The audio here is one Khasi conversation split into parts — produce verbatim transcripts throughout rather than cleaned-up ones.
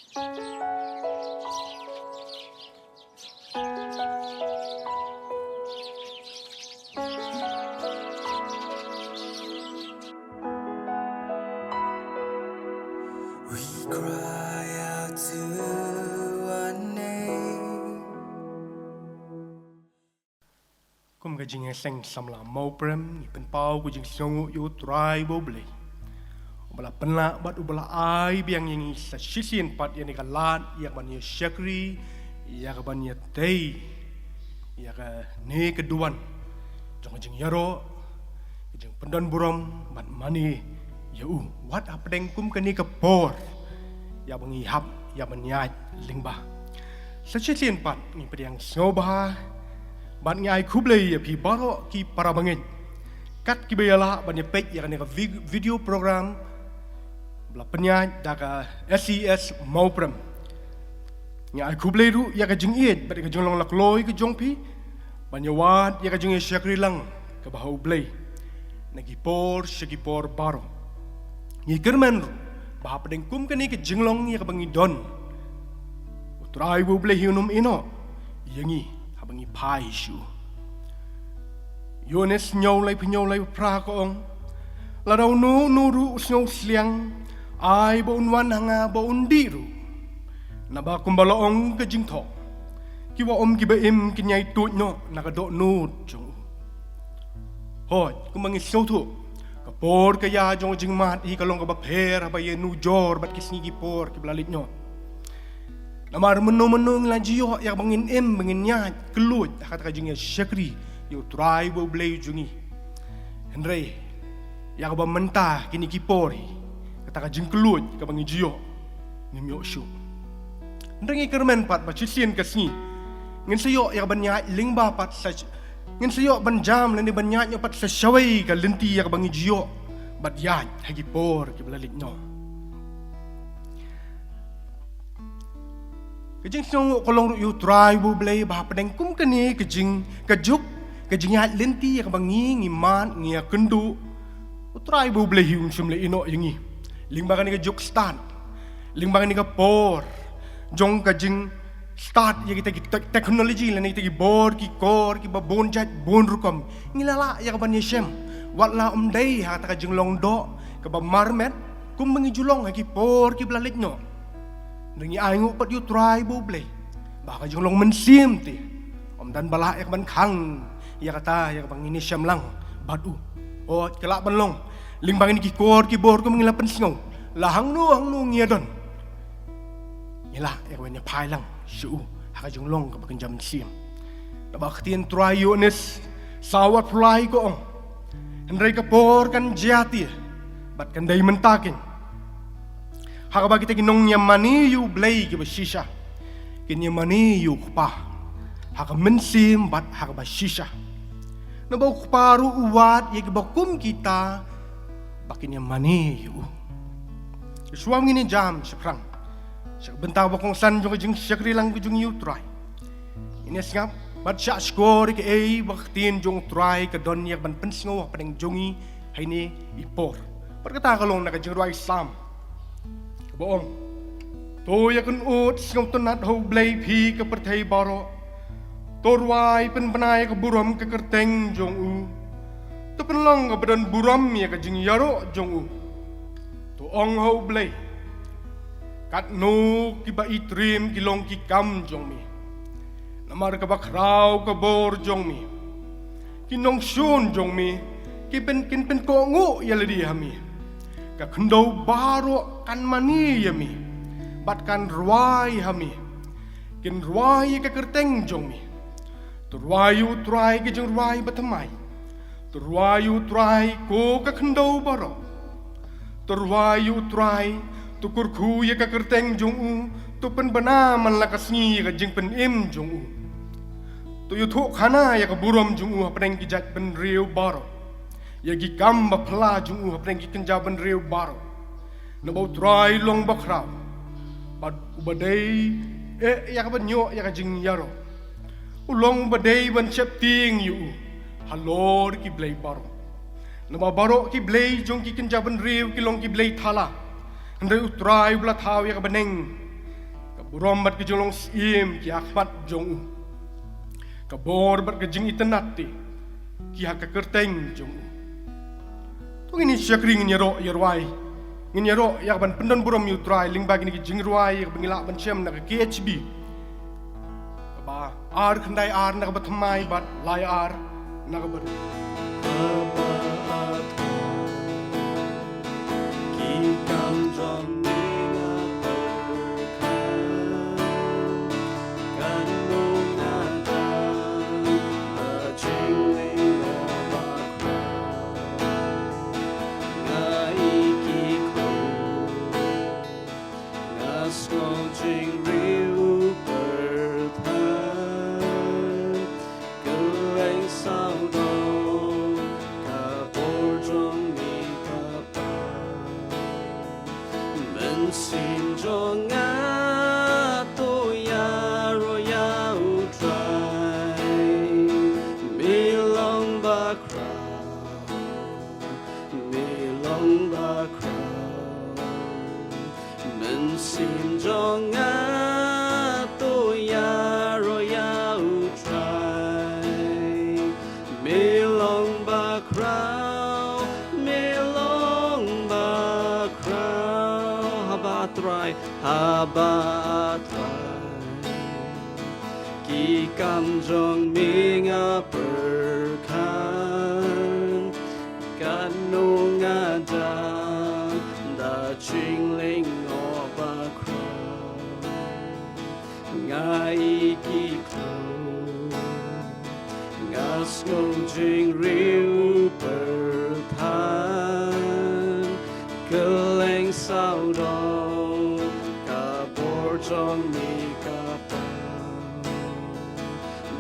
We cry out to our name. Kum ka jingïaseng samla Mawprem, ngi pynpaw ka jingsngewnguh ïa U Trai U Blei, uba la pynlah bad uba la ai biang ïa ngi sa shisien pat ïa kane ka lad ïa ka ban ïa shakri, ïa ka ban ïa tei ïa kane ka duwan jong ka jingïaroh, ka jingpyndonburom bad mane ïa u, wat hapdeng kum kane ka por ïa ba ngi hap ïa ban ïaid lyngba. Sa shisien pat ngi pdiang sngewbha bad ngi ai khublei ïa phi baroh ki para bangeit, kat kiba ïalah ban ïa peit ïa kane ka vi-, video program ba la pynïaid da ka S E S Mawprem. Ngi ai khublei ruh ïa ka jingïeit bad ïa ka jinglong lakloi ka jong phi ban ïa wad ïa ka jingïashakri lang kaba ha U Blei na ki por sha ki por baroh. Ngi kyrmen ruh ba hapdeng kum kane ka jinglong ïa kaba ngi don, U Trai U Blei hi un ym ïehnoh ïa ngi haba ngi phai sha u. Ïoannis hynñiew laiphew hynñiew laiphew phra ka ong, lada uno uno ruh u sngewsliang, ai ba un wan ha nga ba un dih ruh. Naba kumba la ong ka jingthoh, ki wah um kiba im kin ïai tuid noh na ka dohnud jong u. Hooid, kumba ngi sngewthuh, ka por ka ïa jong ka jingmad hi ka long kaba pher haba ïanujor bad ki sngi ki por kiba la leit noh. Namar mynno mynno ngi la ju ïoh ïa kaba ngin im ba ngin ïaid kylluid ha kata ka jingïashakri ïa U Trai U Blei jong ngi. Hynrei ïa kaba mynta kine ki por hi, kata ka jingkylluid kaba ngi ju ïoh ngim ïoh shuh. Hynrei ngi kyrmen pat ba shisien ka sngi ngin sa ïoh ïa ka ban ïaid lyngba pat sa, ngin sa ïoh ban jam lane ban ïaid noh pat sa shawei ka lynti ïa kaba ngi ju ïoh bad ïaid ha ki por kiba la leit noh. Ka jingsngewnguh ka long ruh ïa U Trai U Blei ba hapdeng kum kane ka jing, ka juk, ka jingïaid lynti ïa kaba ngi, ngi mad, ngi ïakynduh, U Trai U Blei hi um shym la ïehnoh ïa ngi. Lyngba kane ka juk stad, lyngba kane ka por jong ka jingstad ïa kita ki tek-, technology lane kita ki bor ki kor kiba bun jait bun rukom, ngi la lah ïa ka ban ïashem, wat la ym dei ha kata ka jinglong doh kaba marmet kumba ngi ju long ha ki por kiba la leit noh. Hynrei ngi ainguh pat ïa U Trai U Blei ba ka jinglong mynsiem te ym don ba lah ïa ka ban khang ïa kata ïa kaba ngin ïashem lang bad u. Hooid, ka lah ban long lyngba kine ki kor ki bor kumba ngi la pynsngew, la hangno hangno ngi ïadon, ngi lah ïa ka ban ïaphai lang sha u ha ka jinglong kaba kynja mynsiem. Naba ka ktien Trai Ïoannis saw arphew lai ka ong, hynrei ka por kan jia te bad kan dei mynta keiñ, ha kaba kita ki nongïamane ïa U Blei kiba shisha kin ïamane ïa U Kpa ha ka mynsiem bad ha kaba shisha. Naba U Kpa ruh u wad ïa kiba kum kita ba kin ïamane ïa u. Shuwa ngin ïa jam shaphrang sha ka bynta ba kongsan jong ka jingshakri lang ka jong ngi ïa U Trai, ngin ïa sngap bad shahshkor ïa kaei ba ka ktien jong U Trai ka don ïa ka ban pynsngew hapdeng jong ngi ha kine ki por. Bad kata ka long na ka jingrwai Salm kaba ong, to ïakynduh sngewtynnad ha U Blei phi ka pyrthei baroh. To rwai pynbna ïa ka burom ka kyrteng jong u. To pynlong kaba don burom ïa ka jingïaroh jong u. To ong ha U Blei, katno kiba itriem ki long ki kam jong me. Namar kaba khraw ka bor jong me. Ki nongshun jong me ki pyn, kin pynkohnguh ïa lade ha me. Ka khyndew baroh kan mane ïa me bad kan rwai ha me. Kin rwai ïa ka kyrteng jong me. To rwai ïa U Trai ka jingrwai bathymmai. To rwai ïa U Trai ko ka khyndew baroh. To rwai ïa U Trai, to kyrkhu ïa ka kyrteng jong u, to pynbna man la ka sngi ïa ka jingpynim jong u. To ïathuhkhana ïa ka burom jong u hapdeng ki jaitbynriew baroh, ïa ki kam baphylla jong u hapdeng ki kynja bynriew baroh. Naba U Trai u long bakhraw bad uba dei, eh, ïa ka ban ïoh ïa ka jingïaroh. U long uba dei ban sheptieng ïa u halor ki blei baroh. Naba baroh ki blei jong ki kynja bynriew ki long ki blei thala. Hynrei U Trai uba la thaw ïa ka bneng Ka burom bad ka jinglong syiem ki ha khmat jong u. Ka bor bad ka jingitynnad te ki ha ka kyrteng jong u. To ngin ïa shakri, ngin ïaroh ïa rwai. Ngin ïaroh ïa ka ban pyndon burom ïa u Trai lyngba kine ki jingrwai ïa ka ba ngi lah ban shem na ka K H B. Kaba ar khyndai ar na kaba thymmai bad lai ar na kaba ri. Ki kam jong me nga pyrkhat, kan nong nga da, ba jingling nga ba khraw, nga i ki khun, nga sngew jingriewpyrthat. Kylleng sawdong ka bor jong me ka pang. Mynsiem jong nga to ïaroh ïa u Trai. Me long bakhraw, me long bakhraw. Mynsiem jong nga to ïaroh ïa u Trai. Me long bakhraw, me long bakhraw. Haba Trai, haba Trai. Ki kam jong me nga pyrkhat, kan nong nga da, da jingling nga ba khraw. Nga i ki khun, nga sngew jingriewpyrthat. Kylleng sawdong ka bor jong me ka pang.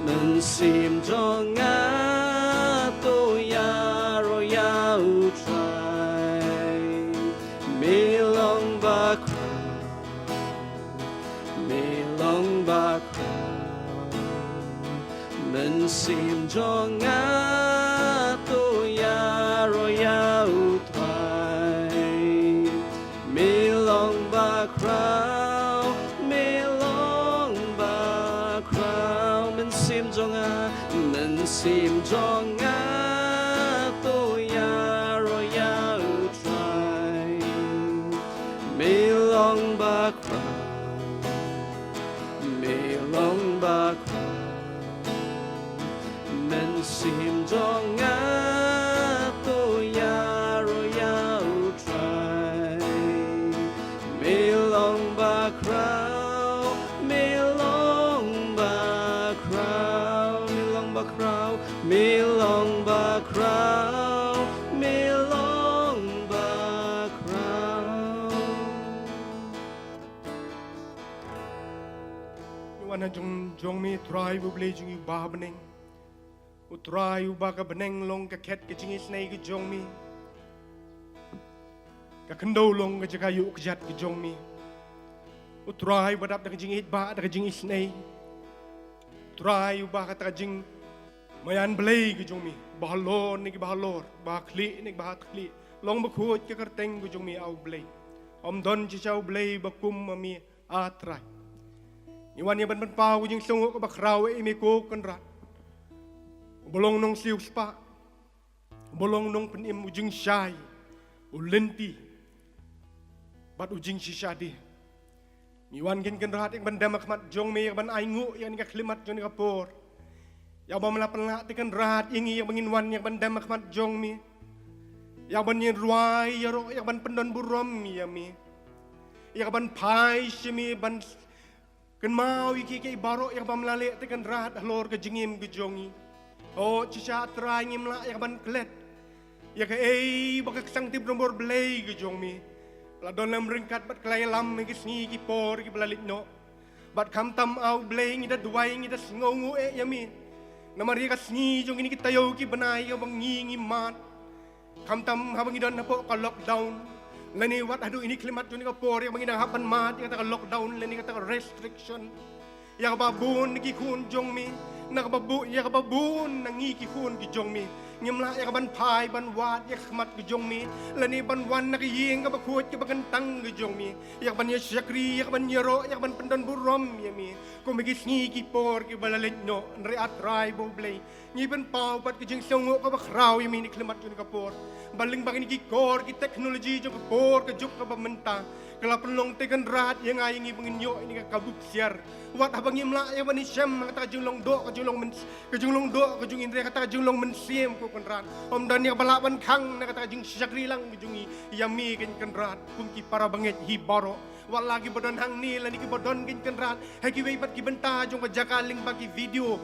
Mynsiem jong nga to ïaroh ïa u Trai. Me long bakhraw, me long bakhraw. Mynsiem jong nga to ïaroh ïa u Trai. Me long bakhraw, me long bakhraw. Mynsiem jong nga, mynsiem jong nga to ïaroh ïa u Trai. Me long bakhraw, me long bakhraw. Mynsiem jong nga to ïaroh ïa u Trai. Me long bakhraw, me long bakhraw, me long bakhraw, me long bakhraw, me long bakhraw. Ngi wan ha jong, jong me Trai U Blei jong ngi uba ha bneng. U Trai uba ka bneng long ka khet ka jingisynei ka jong me. Ka khyndew long ka jaka ïuh kjat ka jong me. U Trai uba dap da ka jingïeit bad da ka jingisynei. U Trai uba kata ka jingmaïan Blei ka jong me. Ba halor ne ki ba halor, ba khlieh ne ki ba khlieh. Long bakhuid ka kyrteng ka jong me, A U Blei. Ym don shisha U Blei ba kum ma me, A Trai. Ngi wan ïa ban pynpaw ka jingsngewnguh kaba khraw ïa me ko Kynrad. Uba long nongsiewspah, uba long nongpynim, u jingshai, u lynti bad u jingshisha de. Ngi wan kein Kynrad ïa ban dem ha khmat jong me, ïa ban ainguh ïa kane ka khyllipmat jong kane ka por. Ïa ba me la pynlah te Kynrad ïa ngi, ïa ba ngin wan ïa ban dem ha khmat jong me. Ïa ban ïa rwai ïaroh, ïa ban pyndon burom ïa me. Ïa ban phai sha me, ban kynmaw ïa kiei kiei baroh ïa ba me la leh te Kynrad halor ka jingim ka jong ngi. Oh, shisha Trai ngim lah ïa ban klet ïa kaei ba ka ksangti bromor Blei ka jong me la don lem ryngkat bad ka la ïalam ha ki sngi ki por kiba la leit noh. Bad khamtam, A U Blei, ngi da duwai, ngi da sngewnguh eh ïa me. Namar ïa ka sngi jong kine ki taïew ki bnai ïa ba ngi ngi mad. Khamtam haba ngi don hapoh ka lockdown, lane wat haduh ine i khyllipmat jong kane ka por ïa ba ngi dang hap ban mad ïa kata ka lockdown lane kata ka restriction. Ïa kaba bun na ki khun jong me, na kaba bun, ïa kaba bun na ngi ki khun ki jong me, Ngim lah ïa ka ban phai ban wad ïa ka khmat ka jong me, lane ban wan na ka ïing kaba khuid kaba kyntang ka jong me, ïa ka ban ïa shakri, ïa ka ban ïaroh, ïa ka ban pyndon burom ïa me. Kum ha ki sngi ki por kiba la leit noh, hynrei A Trai ba U Blei, ngi pynpaw pat ka jingsngewnguh kaba khraw ïa me ha kine ki khmat jong ka por. Ba lyngba kine ki kor ki teknoloji jong ka por ka juk kaba mynta, ka la pynlong, te Kynrad, ïa nga ïa ngi ba ngin ïoh ïa kane ka buh ksiar. Wat haba ngim lah ïa ban ïashem ha kata ka jinglong doh, ka jinglong myn-, ka jinglong doh ka jong ngi, hynrei ha kata ka jinglong mynsiem, ko Kynrad, ym don ïa kaba lah ban khang na kata ka jingshakri lang ka jong ngi ïa me, ko Kynrad, kum ki para bangeit hi baroh. Wat la kiba don hangne lane kiba don, ko Kynrad, ha kiwei pat ki bynta jong ka jaka lyngba ki video,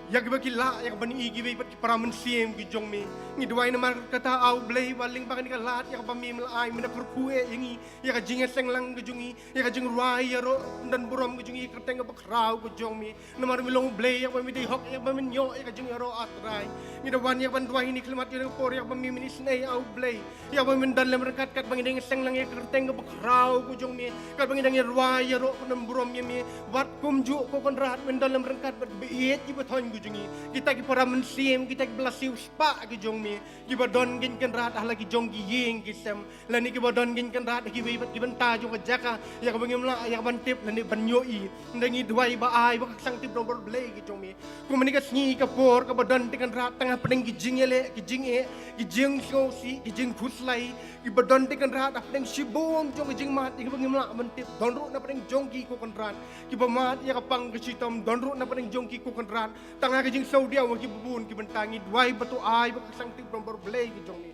ïa kiba ki lah ïa ka ban ïohi, kiwei pat ki para mynsiem ki jong me. Ngi duwai namar kata, A U Blei, ba lyngba kane ka lad ïa kaba me la ai, me la kyrkhu ïa ngi ïa ka jingïaseng lang ka jong ngi, ïa ka jingrwai ïaroh, pyndon burom ka jong ngi ha ka kyrteng kaba khraw ka jong me. Namar me long U Blei ïa kaba me dei hok, ïa kaba me ïoh ïa ka jingïaroh, A Trai. Ngi da wan ïa ban duwai ha kine ki khmat jong ka por, ïa kaba me, me isynei, A U Blei, ïa kaba men don lem ryngkat katba ngi dang ïaseng lang ïa ka kyrteng kaba khraw ka jong me, katba ngi dang ïarwai ïaroh, pyndon burom ïa me. Wat kumjuh, ko Kynrad, men don lem ryngkat bad kiba ïeit kiba thoiñ ka jong ngi, kita ki para mynsiem, kita kiba la siew spah ka jong me, kiba don, ko Kynrad, ha la ki jong ki ïing ki sem, lane kiba don, ko Kynrad, ha kiwei pat ki bynta jong ka jaka ïa kaba ngim lah ïa ka ban tip lane ban ïohi. Hynrei ngi duwai ba ai ba ka ksang tip don bor Blei ka jong me. Kum ha kane ka sngi ka por kaba don, te Kynrad, tang hapdeng ki jingïaleh, ki jingeh, ki jingsngewsih, ki jingkhuslai, kiba don, te Kynrad, hapdeng shibun jong ki jingmad ïa kiba ngim lah ban tip, don ruh na pdeng jong ki, ko Kynrad, kiba mad ïa ka pang ka shitom, don ruh na pdeng jong ki, ko Kynrad, tang ha ka jingsngewdiaw ha kiba bun ki bynta. Ngi duwai ba to ai ba ka ksang tip don bor Blei ka jong me.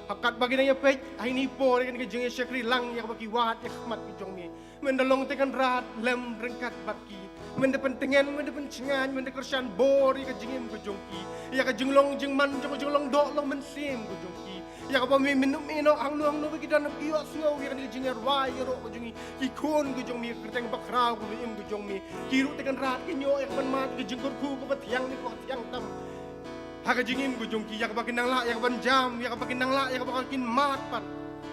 Ha katba ki dang ïapeit ha kine ki por ïa kane ka jingïashakri lang ïa kaba ki wad ïa ka khmat ka jong me, men da long, te Kynrad, lem ryngkat bad ki. Men da pyntngen, men da pynshngaiñ, men da kyrshan bor ïa ka jingim ka jong ki, ïa ka jinglong jingman jong ka jinglong doh long mynsiem ka jong ki, ïa kaba me, men ym ïehnoh hangno hangno ba ki don, ba ki ïohsngew ïa kane ka jingïarwai ïaroh ka jong ngi, ki khun ka jong me, ha ka kyrteng bakhraw kaba im ka jong me. Ki ruh, te Kynrad, kin ïoh ïa ka ban mad ïa ka jingkyrkhu kaba thiang, kaba thiang tam ha ka jingim ka jong ki, ïa kaba kin nang lah ïa ka ban jam, ïa kaba kin nang lah ïa kaba kin mad pat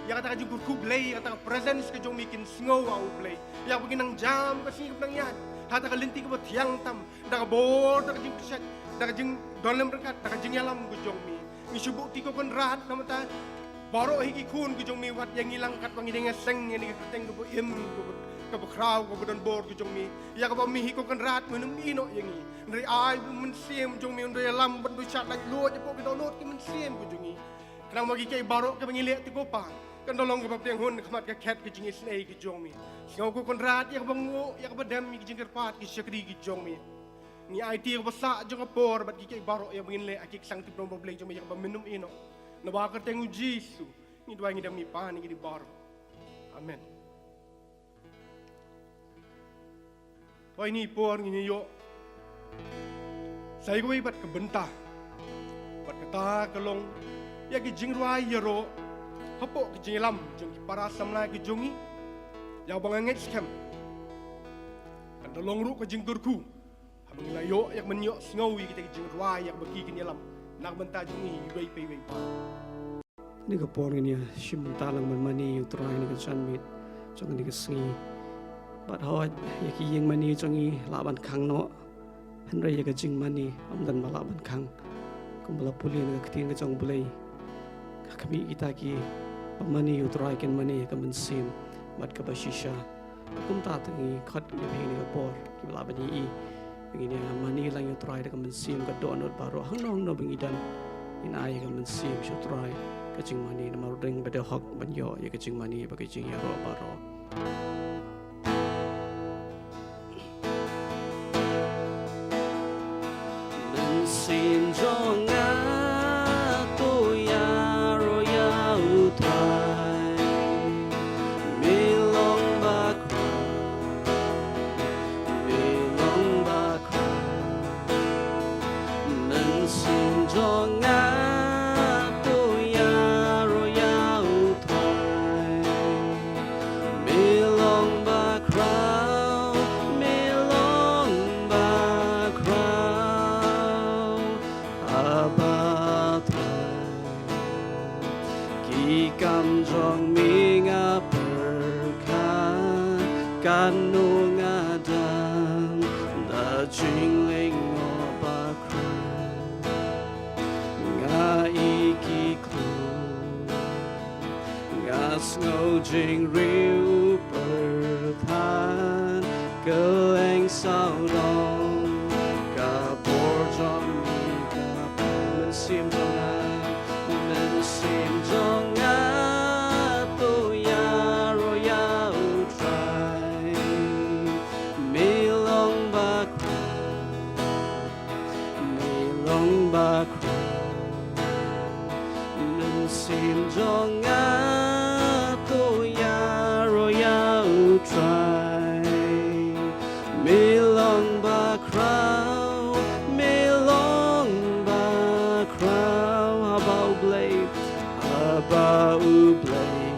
ïa kata ka jingkyrkhu Blei, ïa kata ka presence ka jong me kin sngew, A U Blei, ïa kaba kin nang jam ka sngi kaba nang ïaid ha kata ka lynti kaba thiang tam, da ka bor, da ka jingpyrshah, da ka jingdon lem ryngkat, da ka jingïalam ka jong me. Ngi shu buh kti, ko Kynrad, namar ta baroh hi ki khun ka jong me, wat ïa ngi lang katba ngi dang ïaseng ïa kane ka kyrteng kaba im, kaba, kaba khraw, kaba don bor ka jong me, ïa kaba me hi, ko Kynrad, men ym ïehnoh ïa ngi. Hynrei ai ba u Mynsiem jong me un da ïalam bad un da shah laitluid hapoh ki dohnud ki mynsiem ka jong ngi, khnang ba ki kaei baroh kaba ngi leh, te ko Pa, kan da long kaba pdiang hun ha khmat ka khet ka jingisynei ka jong me. Sngew, ko Kynrad, ïa kaba nguh, ïa kaba dem, ïa ki jingkyrpad ki shakri ki jong me. Ngi aiti ïa kaba sah jong ka por bad ki kaei baroh ïa ba ngin leh, ha ka ksang tip don bor Blei jong me, ïa kaba men ym ïehnoh. Naba ha ka kyrteng U Jisu ngi duwai, ngi dem, ngi pan ïa kine baroh. Amen. Hynrei ha kine ki por ngin ïoh sa ïa kawei pat ka bynta, bad kata ka long ïa ki jingrwai ïaroh hapoh ka jingïalam jong ki para samla ka jong ngi. Ïa ba nga ngeit skhem, kan da long ruh ka jingkyrkhu haba ngi la ïoh ïa ka ban ïohsngew ïa kita ki jingrwai ïa kaba ki kin ïalam na ka bynta jong ngi iwei pa iwei. Ha kane ka por ngin ïa shim bynta lang ban mane ïa U Trai ha kane ka janmiet jong kane ka sngi. Bad hooid, ïa ki ïing mane jong ngi lah ban khang noh, hynrei ïa ka jingmane ym don ba lah ban khang. Kumba la pule na ka ktien ka jong U Blei, ka khmih, kita kiba mane ïa U Trai kin mane ha ka mynsiem bad kaba shisha. Kumta te ngi khot ïa phi ha kane ka por, kiba lah ban ïohi, ba ngin ïa mane lang ïa U Trai da ka mynsiem, ka dohnud baroh, hangno hangno ba ngi don. Ngin ai ïa ka mynsiem sha U Trai, ka jingmane, namar u dang ba dei hok ban ïoh ïa ka jingmane bad ka jingïaroh baroh. Mynsiem jong nga to ïaroh ïa U Trai. Me long bakhraw, me long bakhraw. Mynsiem jong nga to ïaroh ïa U Trai. Me long bakhraw, me long bakhraw, Abba Trai. Ki kam jong me nga pyrkhat, katno nga dang da jinglyngngoh bakhraw. Nga Sngew jingriewpyrthan kylleng sawdong, ka bor jong ngi ka mynsiem jong nga, mynsiem jong nga to ïaroh ïa U Trai. Me long bakhraw, me long bakhraw, mynsiem jong nga to ïaroh ïa U Trai. Me long bakhraw, me long bakhraw, haba U Blei, haba U Blei,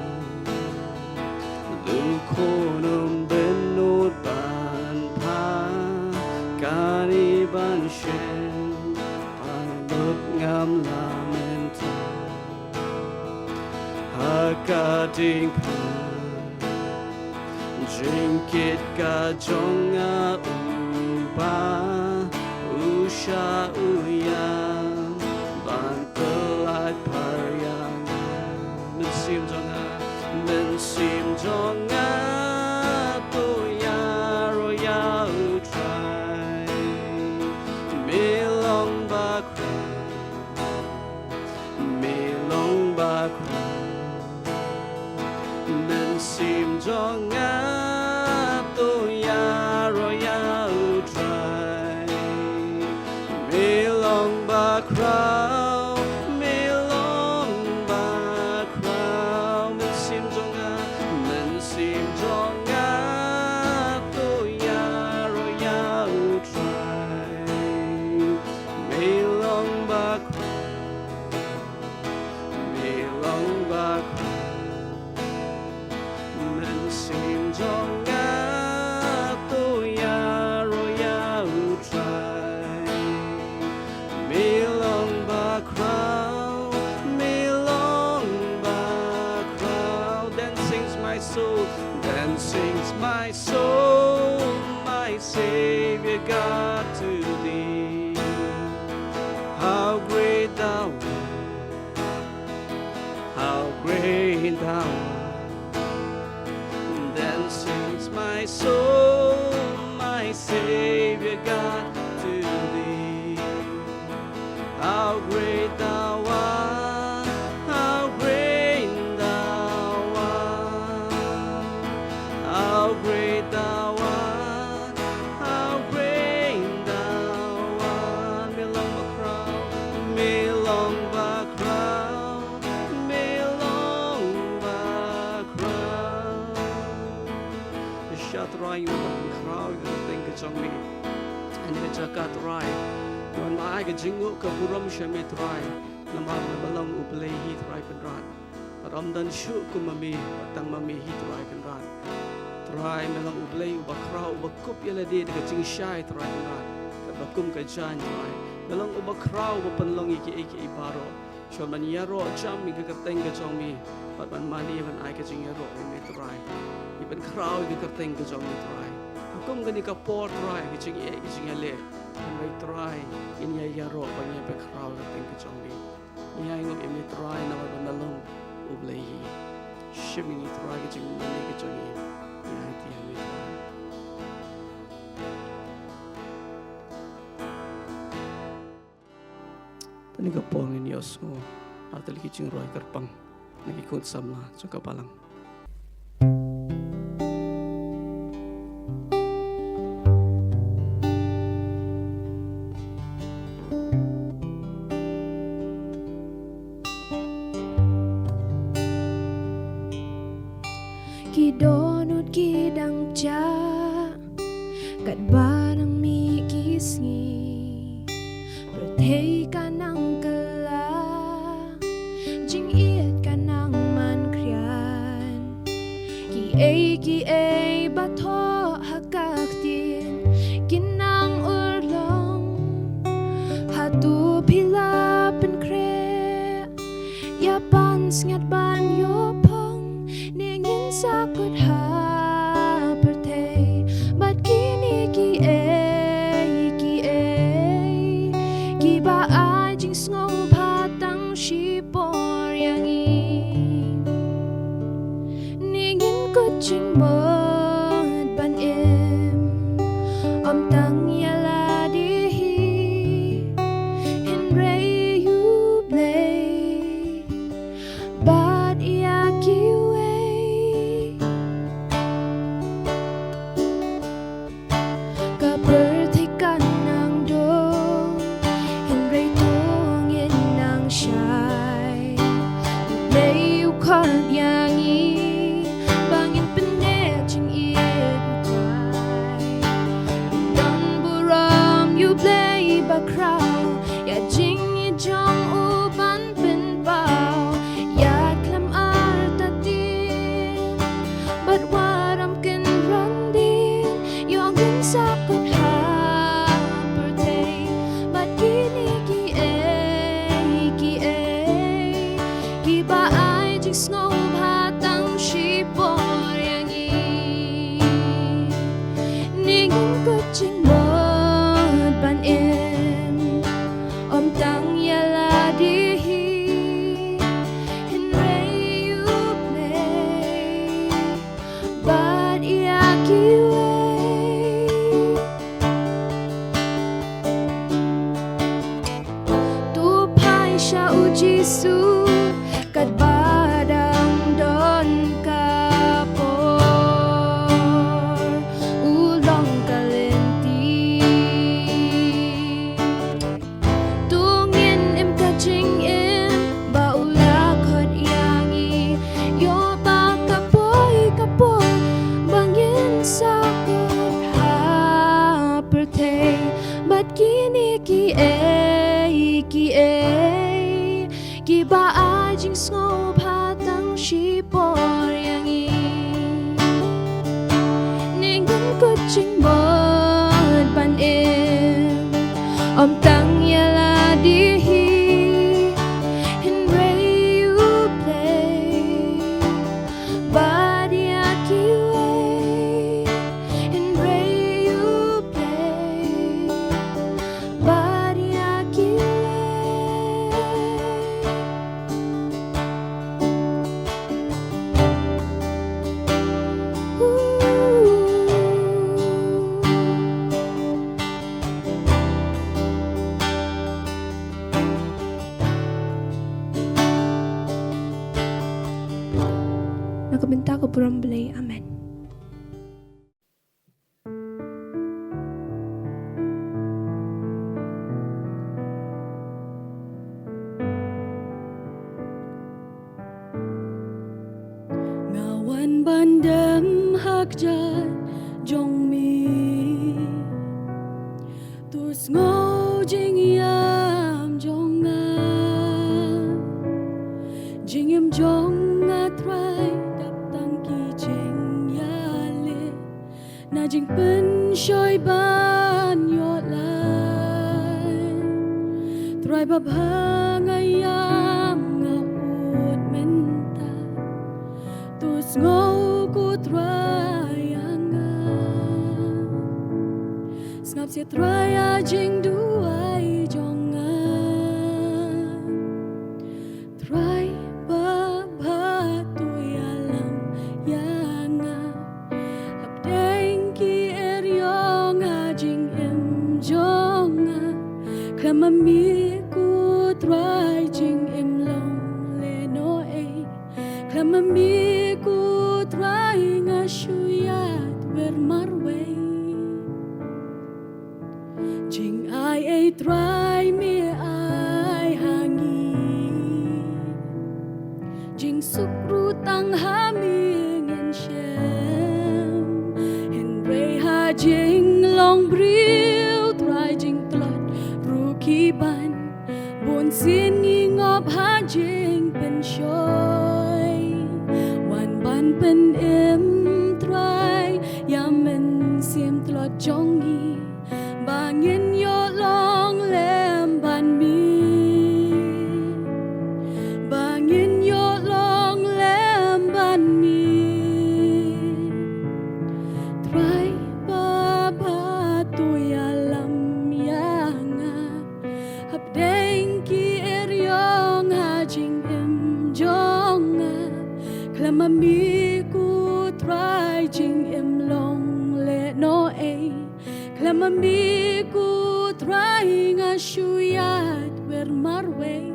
u khun um bynnud ban phah, kane ban shim, ban lut ngam la mynta. Ha ka diengphna jingkit ka jong nga, u Kpa u shah u ïam ban pyllait pyrshah ïa nga. Mynsiem jong nga, mynsiem jong nga to ïaroh ïa U Trai. Me long bakhraw, me long bakhraw, mynsiem jong nga to ïaroh ïa U Trai. Me long bakhraw, me long bakhraw, mynsiem jong nga, mynsiem jong nga to ïaroh ïa U Trai. Me long bakhraw, me long bakhraw, mynsiem jong nga to ïaroh ïa U Trai. Me long bakhraw, me long bakhraw. Then sings my soul, then sings my soul, my Savior God, to Thee. How great Thou art, how great Thou art. Then sings my soul, my Savior God, to Thee. How great Thou art, how great Thou art, how great Thou art, how great Thou art. Me long bakhraw, me long bakhraw, me long bakhraw. Sha Trai, ngi wan khraw ïa ka kyrteng ka jong Me. Ha kane ka jaka Trai, ngi wan ai ka jingnguh ka burom sha Me Trai. Namar Me long U Blei hi Trai Kynrad. Bad ym don shuh kum ma Me, bad tang ma Me hi Trai Kynrad. Trai, Me long U Blei uba khraw, uba kup ïa lade da ka jingshai Trai Kynrad. Bad ba kum ka jaiñ Trai, Me long uba khraw, uba pynlong ïa kiei kiei baroh. Shuwa ban ïaroh jam ïa ka kyrteng ka jong Me, bad ban mane ban ai ka jingïaroh ïa Me Trai. Ngi pynkhraw ïa ka kyrteng ka jong Me Trai. Ha kum kane ka por Trai, ka jingeh, ka jingïaleh. Hynrei Trai, ngin ïa ïaroh ban ïa pynkhraw ïa ka kyrteng ka jong Me. Ngi ai nguh ïa Me Trai namar ba Me long U Blei hi. Shim ïa ngi Trai, ka jingmane ka jong ngi. Ngi ai ïa Me Trai. Te ha kane ka por ngin ïohsngew ha kata ka jingrwai kyrpang na ki khun samla jong ka balang. Ki dohnud ki dang jah, katba nang mih ki sngi. Pyrthei ka nang kylla, jingïeit ka nang man khriat. Kiei kiei ba thoh ha ka ktien kin nang urlong. Hato phi la pynkhreh ïa pansngiat ban ïoh phong? Ne ngin sa kut ha pyrthei bad kine kiei kiei kiba ai jingsngewbha tang shipor ïa ngi. khraw, ïa jingïeit jong u ban pynpaw, ïa khlem artatien bad warom kynran dien, ïoh ngin sa kut ha pyrthei. Bad kine kiei kiei kiba ai jingsngewbha tang shipor ïa ngi, ne ngin kut jingmut ban im, ym tang ïa lade hi, hynrei ïa U Blei bad ïa kiwei. To phai sha U Jisu katba dang don ka por, u long ka lynti. To ngin im ka jingim ba u la khot ïa ngi, ïoh ba ka poi ka por ba ngin sa kut ha pyrthei. Bad kine kiei kiei kiba ai jingsngewbha tang shipor ïa ngi, ne ngin kut jingmut ban im, ym tang ïa lade hi, hynrei ïa U Blei bad ïa kiwei, hynrei ïa U Blei bad ïa kiwei. Na ka bynta ka burom Blei, amen. Nga wan ban dem ha kjat jong me. To sngew jingïam jong nga. Jingim jong nga Trai, dap tang ki jingïaleh na jingpynshoi ban ïoh lait. Trai, ba bha nga ïam, nga ud mynta. To sngew ko Trai ïa nga. Sngap seh Trai ïa jingduwai jong nga. Trai, ba bha to ïalam ïa nga. Hapdeng ki eriong ha jingim jong nga. Khlem ma me ko Trai jingim long leh noh ei. Khlem ma me ko Trai nga shu ïaid wer marwei. Jingai ei Trai me ai ha ngi. Jingsuk ruh tang ha me ngin shem. Hynrei ha jinglong briew Trai jingtlot ruh ki ban. Bun sien ngi ngop ha jingpynshoi. Wan ban pynim Trai ïa mynsiem tlot jong ngi. Ba ngin ïoh long lem bad me. Ba ngin ïoh long lem bad me. Trai ba bha to ïalam ïa nga. Hapdeng ki eriong ha jingim jong nga. Khlem ma me ko Trai jingim long leh noh ei. Khlem ma me ko Trai nga shu ïaid wer marwei.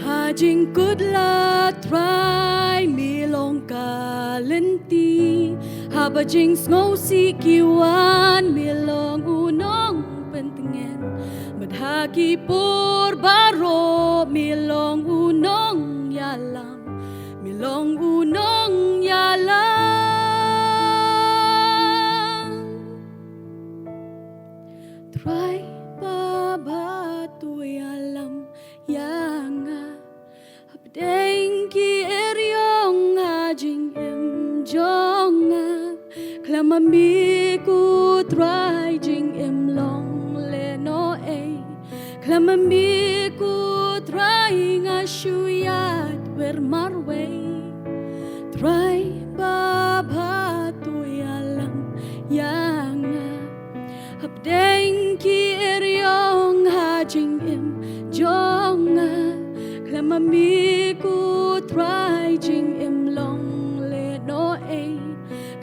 Ha jingkut lad Trai me long ka lynti. Haba jingsngewsih ki wan me long u nongpyntngen. Bad ha ki por baroh me long u nongïalam. Me long u nongïalam. Khlem ma me ko Trai jingim long lehnohei. Khlem ma me ko Trai nga shu ïaid wir marwei. Trai babha to ïalam ïa nga. Hapdeng ki eriong ha jingim jong nga. Khlem ma me ko Trai jingim long lehnohei.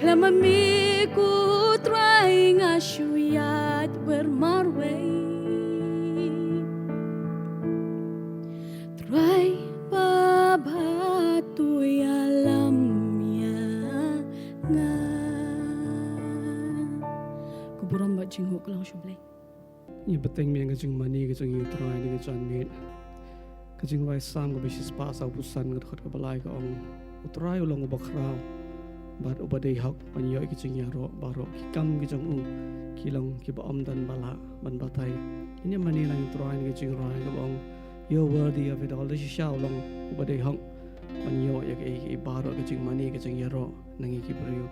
Khlem ma me ko Trai nga shu ïaid wir marwei. Trai babha to ïalam ïa nga. Ka burom bad jingkyrkhu ka long sha U Blei. Ngi bteng biang ka jingmane ka jong ngi, U Trai, ha kane ka janmiet. Ka jingrwai Salm kaba shispah sawphew san, ka dkhot kaba lai ka ong: U Trai u long uba khraw bad uba dei hok ban ïoh ïa ki jingïaroh baroh. Ki kam ki jong u ki long kiba ym don ba lah ban batai. Ngin ïa mane lang, U Trai, ha kane ka jingrwai kaba ong: You're worthy of it all. Da shisha u long uba dei hok ban ïoh ïa kaei kaei baroh, ka jingmane, ka jingïaroh na ngi ki briew.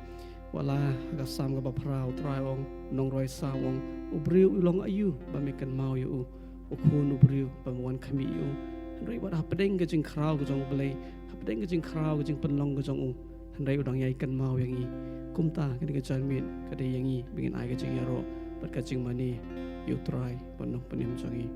Wat la ha ka Salm kaba phra, U Trai u ong, u nongrwai Salm u ong: U briew u long aïu ba me kynmaw ïa u? U khun u briew ba me wan khmih ïa u. Hynrei wat hapdeng ka jingkhraw ka jong U Blei, hapdeng ka jingkhraw, ka jingpynlong ka jong u, hynrei u dang ïai kynmaw ïa ngi. Kumta kane ka janmiet ka dei ïa ngi ba ngin ai ka jingïaroh bad ka jingmane ïa U Trai, ba u nongpynim jong ngi.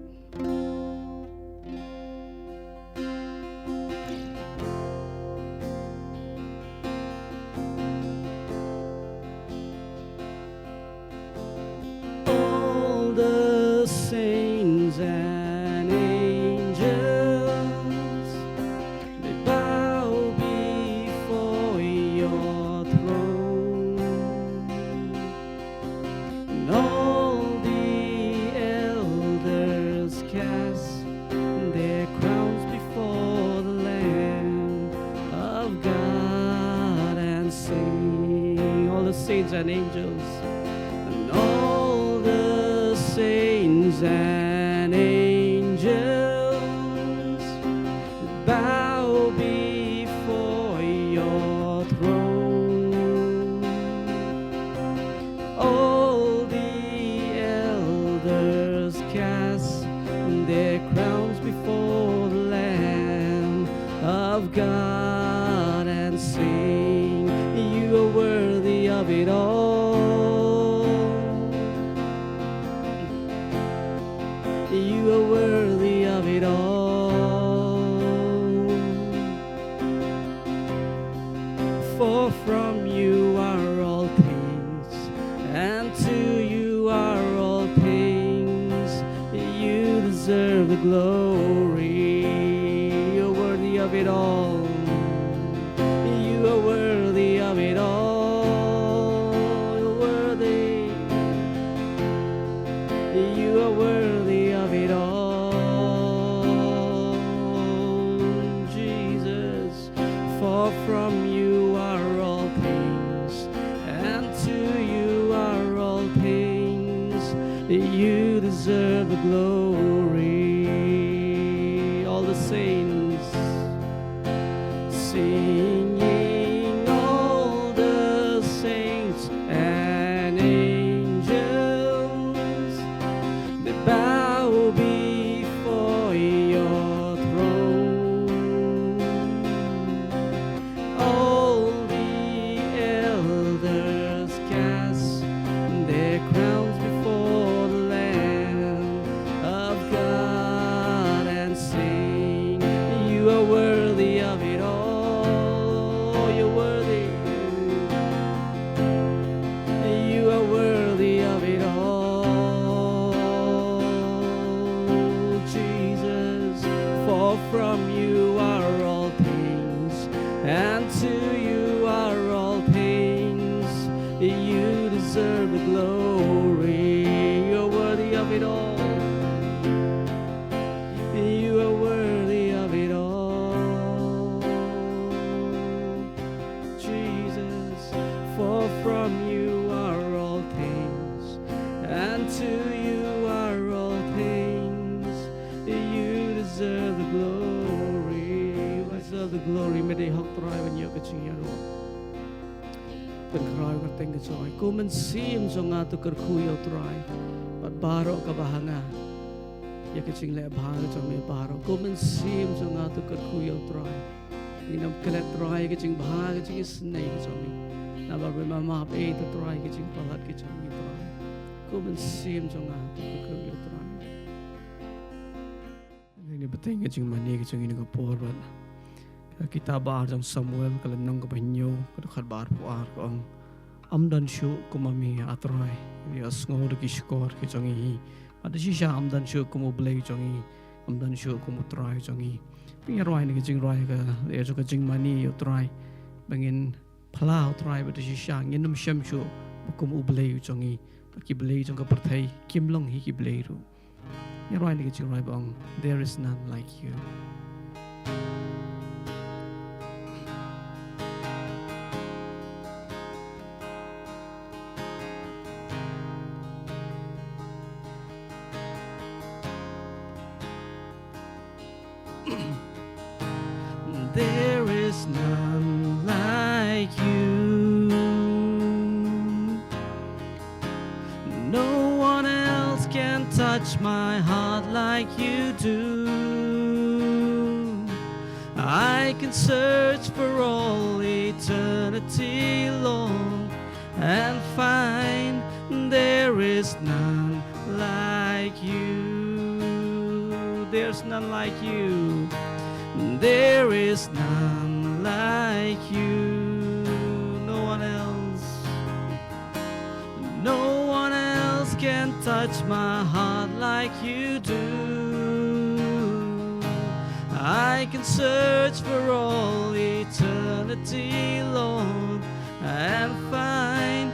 All the saints and angels, they bow before your throne. And all the elders cast their crowns before the Lamb of God and sing. All the saints and angels, and all the saints and angels bow before your throne. All the elders cast their crowns before the Lamb of God and sing, "You are worthy of it all. You are worthy of it all." For from you are all things, and to you are all things. You deserve the glory. You're worthy of it all. You are worthy of it all. You're worthy. You are worthy of it all, Jesus. For from you are all things, and to you are all things. You deserve the glory. All the saints singing, all the saints and angels, they bow before your throne. All the elders cast their crowns before the Lamb of God and sing, "You are worthy of it all. You're worthy. You are worthy of it all, Jesus. For from you are all things, and to you are all things. You deserve the glory. You're worthy of it all. You are worthy of it all, Jesus. For from you are all things, and to you are all things. You deserve the glory. You deserve the glory. Me dei hok, Trai, ban ïoh ka jingïaroh. Kynrad kyrteng ka jong ngi. Ko Mynsiem jong nga to kyrkhu ïa u Trai. Bad baroh kaba ha nga, ïa ka jingleh bha ka jong me baroh. Ko Mynsiem jong nga to kyrkhu ïa u Trai. Ngin ym klet Trai ka jingbha ka jingisynei ka jong me. Namar ba me map ïa u Trai ka jingpalat ka jong me Trai. Ko Mynsiem jong nga to kyrkhu ïa u Trai. Ngi bteng ka jingmane ka jong ngi ha kane ka por bad ka kitab ba ar jong Samuel, ka lynnong kaba hynñiew, ka dkhot ba arphew ar, ka ong: Ym don shuh kum ma me, A Trai, ïa sngew da ki shkor ki jong ngi hi. Bad da shisha ym don shuh kum U Blei jong ngi, ym don shuh kum U Trai jong ngi. Pynïaid rwai na ka jingrwai ka, ïa jong ka jingmane ïa u Trai. Ba ngin phla u Trai bad da shisha ngin ym shem shuh ba kum U Blei jong ngi. Bad ki blei jong ka pyrthei kim long hi ki blei ruh. Ngi rwai na ka jingrwai ba ong: There is none like you. There is none like you. No one else can touch my heart like you do. I can search for all eternity, Lord, and find there is none like you. There's none like you. There is none like you. No one else. No one else can touch my heart like you do. I can search for all eternity, Lord, and find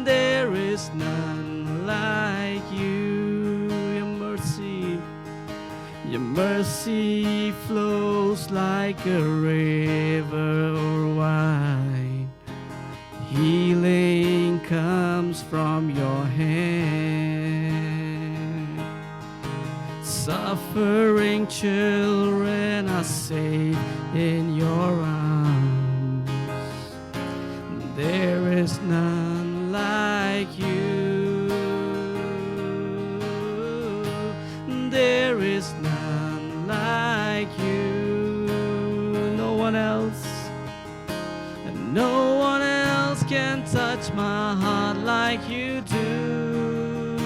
there is none like you. Your mercy, your mercy flows like a river wide. Healing comes from your hand. Suffering children are safe in your arms. There is none like you. There is none like you. No one else. And no one else can touch my heart like you do.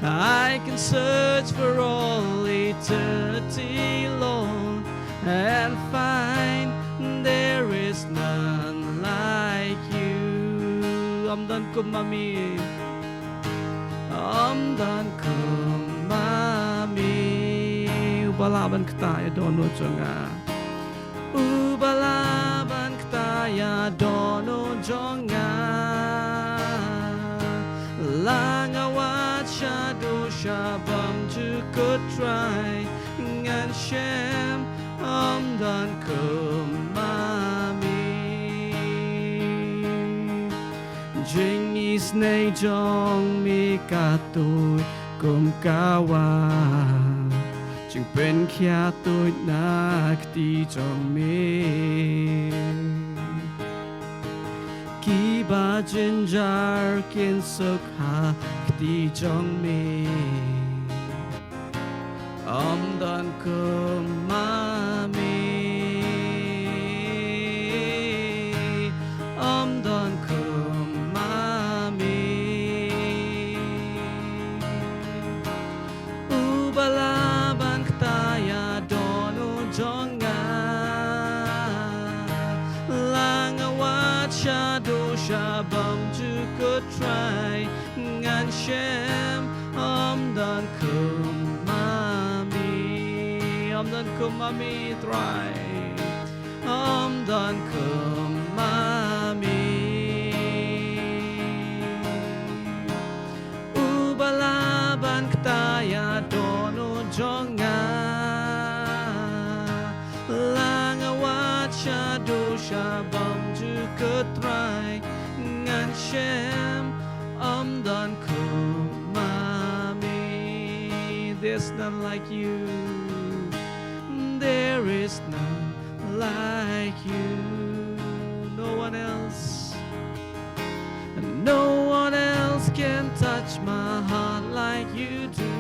I can search for all eternity, Lord, and find there is none like you. Ym don kum ma me. Ym don kum ma me. Uba lah ban ktah ïa dohnud jong nga. Uba lah ban ktah ïa dohnud jong nga. La nga wad shaduh sha bymjukut Trai, ngan shem ym don kum ma me. Jingisynei jong me ka tuid kum ka wah, jingpynkhiah tuid na kti jong me. Kiba jynjar kin suk ha kti jong me. Ym don kum ma me. Ym don kum ma me. Uba lah ban ktah ïa dohnud jong nga. La nga wad shaduh sha bymjukut Trai, ngan shem ym don kum ma me. Ym don kum ma me Trai. Ym don kum ma me. Uba lah ban ktah ïa dohnud jong nga. La nga wad shaduh sha bymjukut Trai, ngan shem ym don kum ma me. There's none like you. There is none like you. No one else. can touch my heart like you do.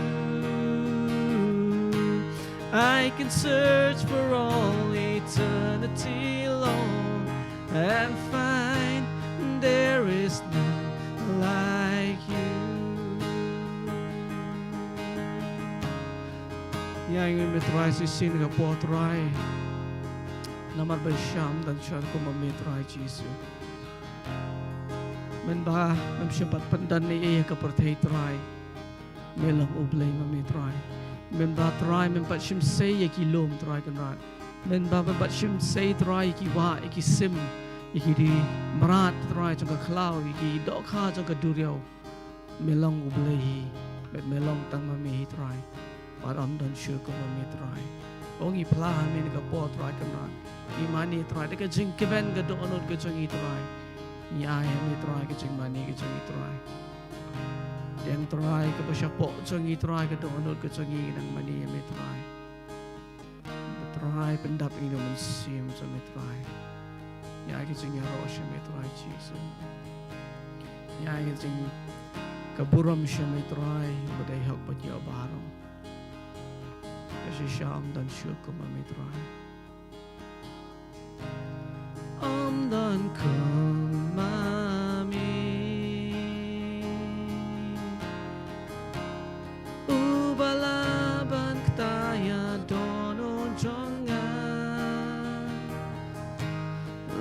I can search for all eternity long and find there is none like you. Ïa ngi me Trai shisien ka por Trai. Namar ba sham don shuh kum ma me Trai Jisu. Mynba ngam shym pat pyndon ei ei ha ka pyrthei Trai. Me long U Blei ma me Trai. Mynba Trai mem pat shim sei ïa ki lum Trai Kynrad. Mynba mem pat shim sei Trai ïa ki wah, ïa ki sim, ïa ki ri mrad Trai jong ka khlaw, ïa ki dohkha jong ka duriaw. Me long U Blei hi, bad me long tang ma me hi Trai. Bad ym don shuh kum ma me Trai. Ong ngi phla ha me ha kane ka por Trai Kynrad. Ngi mane Trai da ka jingkmen ka dohnud ka jong ngi Trai. Ngi ai ha me Trai ka jingmane ka jong ngi Trai. Ïa Trai kaba shapoh jong ngi Trai ka dohnud ka jong ngi nang mane ha me Trai. Trai pyndap ïa ngi da u Mynsiem jong me Trai. Ngi ai ka jingïaroh sha me Trai Jisu. Ngi ai ka jing ka burom sha me Trai, ba dei hok bad ïa baroh. Ka shisha ym don shuh kum ma me Trai. Ym don kum ma me. Uba lah ban ktah ïa dohnud jong nga.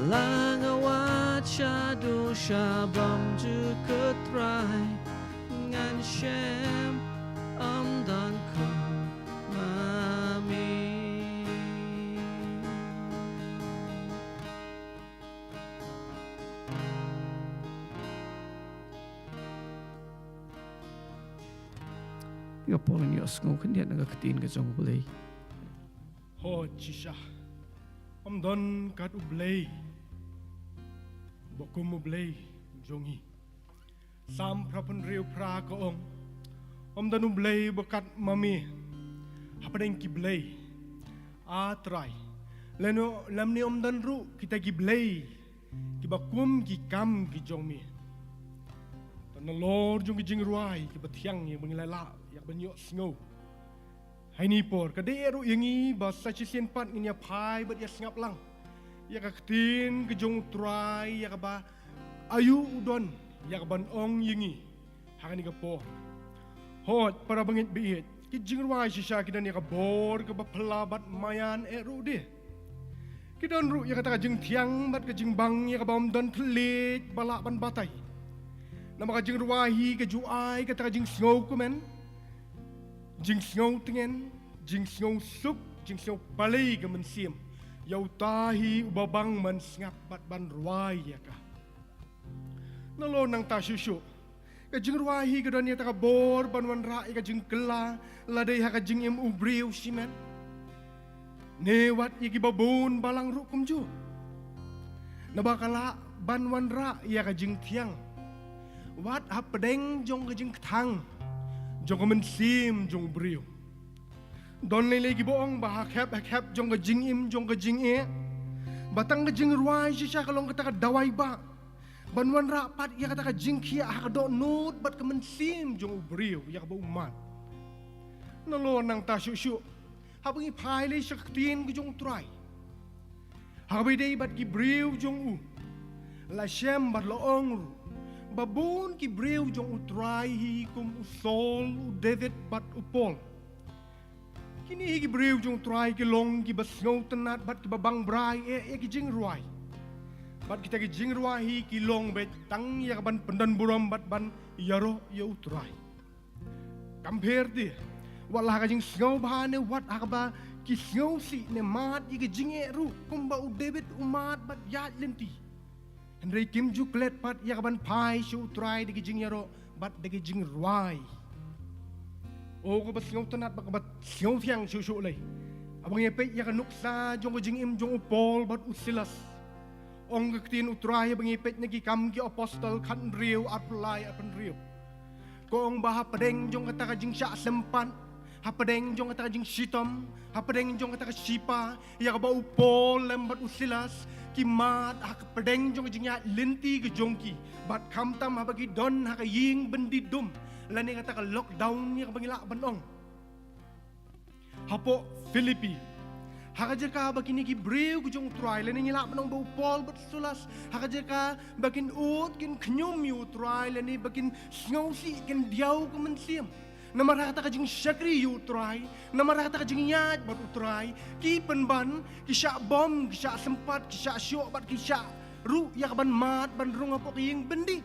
La nga wad shaduh sha bymjukut Trai, ngan shem ym don kum ma me. Ïa por ngi ïohsngew khyndiat na ka ktien ka jong U Blei. Hooid shisha. Ym don kat U Blei ba kum U Blei jong ngi. Salm phra phew hynriew phra ka ong, ym don U Blei ba kat ma me hapdeng ki blei, A Trai. Lano lymne ym don ruh kita ki blei kiba kum ki kam ki jong me. Te nalor jong ki jingrwai kiba thiang ïa ba ngi la lah ïa ban ïohsngew ha kane ka por, ka dei ruh ïa ngi ba sa shisien pat ngin ïa phai bad ïa sngap lang ïa ka ktien ka jong U Trai, ïa kaba aïu u don ïa ka ban ong ïa ngi ha kane ka por. Hooid, para bangeit baieit, ki jingrwai shisha ki don ïa ka bor kaba phylla bad maïan eh ruh de. Ki don ruh ïa kata ka jingthiang bad ka jingbang ïa kaba ym don thylliej ba lah ban batai. Namar ka jingrwai hi ka ju ai kata ka jingsngew kmen, jingsngew tngen, jingsngew suk, jingsngew pale ka mynsiem ïa uta hi uba bang ban sngap bad ban rwai ïa ka. Nalor nangta shuh shuh, ka jingrwai hi ka don ïa kata ka bor ban wanrah ïa ka jingkylla, lada dei ha ka jingim u briew shimet, ne wat ïa kiba bun balang ruh kumjuh. Naba ka lah ban wanrah ïa ka jingthiang wat hapdeng jong ka jingkthang jong ka mynsiem jong u briew. Don lei lei kiba ong ba ha khep ha khep jong ka jingim jong ka jingeh, ba tang ka jingrwai shisha ka long kata ka dawai ba ban wanrah pat ïa kata ka jingkhiah ha ka dohnud bad ka mynsiem jong u briew ïa kaba u mad. Nalor nangta shuh shuh, haba ngi phai lei sha ka ktien ka jong U Trai, ha kaba ïadei bad ki briew jong u, la shem bad la ong ruh ba bun ki briew jong U Trai hi kum u Saul, u David bad u Paul. Kine hi ki briew jong U Trai ki long kiba sngewtynnat bad kiba bang brai eh ïa ki jingrwai. Bad kita ki jingrwai hi ki long beit tang ïa ka ban pyndonburom bad ban ïaroh ïa U Trai. Kam pher de, wat la ha ka jingsngewbha ne wat ha kaba ki sngewsih ne mad ïa ki jingeh ruh kumba u David u mad bad ïaid lynti. Hynrei kim ju klet pat ïa ka ban phai sha U Trai da ki jingïaroh bad da ki jingrwai. O kaba sngewtynnat bad kaba sngewthiang shuh shuh lei, haba ngi peit ïa ka nuksa jong ka jingim jong u Paul bad u Silas. Ong ka ktien U Trai haba ngi peit na Ki Kam ki Apostol khathynriew, arphew lai, arphew hynriew, ka ong ba hapdeng jong kata ka jingshah sympat, hapdeng jong kata ka jingshitom, hapdeng jong kata ka shipa, ïa kaba u Paul lem bad u Silas ki mad ha ka pdeng jong ka jingïaid lynti ka jong ki, bad khamtam haba ki don ha ka ïing byndi dum, lane kata ka lockdown ïa kaba ngi lah ban ong. Hapoh Philippi, ha ka jaka ba kine ki briew ki jong U Trai, lane ngi lah ban ong ba u Paul bad u Silas, ha ka jaka ba kin ud kin khñium ïa U Trai, lane ba kin sngewsih kin diaw ka mynsiem. Namar ha kata ka jingshakri ïa U Trai, namar ha kata ka jingïaid bad U Trai, ki pynban, ki shah bom, ki shah sympat, ki shah shoh bad ki shah ruh ïa ka ban mad ban rung hapoh ka ïing byndi.